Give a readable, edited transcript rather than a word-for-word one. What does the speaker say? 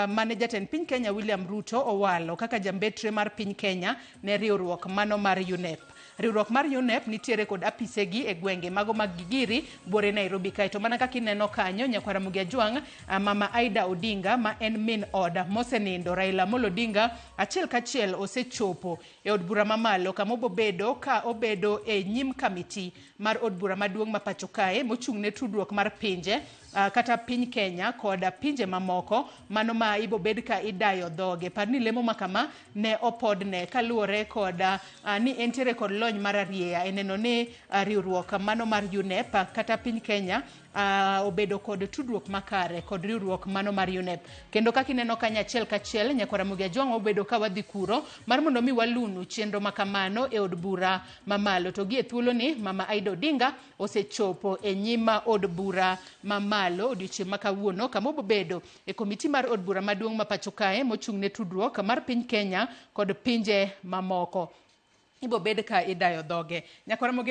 mane jatend piny Kenya William Ruto owalo kaka jambetre mar piny Kenya ne riwruok mano mar UNEP. Riwruok mar UNEP nitiere kod apisegi e gwenge mago mag Gigiri, buore Nairobi kae. To mana kaka ineno kanyo, nyakwar Ramogi Ajwang', Mama Aida Odinga ma en min oda mosenindo Raila Amolo Odinga achiel kachiel osechopo e od bura mamalo kama obobedo ka obedo e nyim kamiti mar od bura maduong' ma pacho kae mochung' ne tudruok mar pinje kata piny Kenya kod pinje mamoko mano ma ibobed ka idayo dhoge. Par ni lemo ma kama ne opodne kaluwore kod ni entiere kod lony mar arieya e neno ni riwruok mano mar UNEP kata piny Kenya obedo kod tudruok makare kod riwruok mano mar UNEP. Kendo kaka ineno kanyo achiel kachiel nyakwar Ramogi Ajwang' wabedo ka wadhi kuro mar mondo mi walunu chenro ma kamano e od bura mamalo. To gi e thuoloni Mama Aida Odinga osechopo e nyim od bura mamalo odiochieng' ma kawuono kama obobedo e komiti mar od bura maduong' ma pacho kae mochung' ne tudruok mar piny Kenya kod pinje mamoko. Ibobed ka idayo dhoge. Nyakwar Ramogi.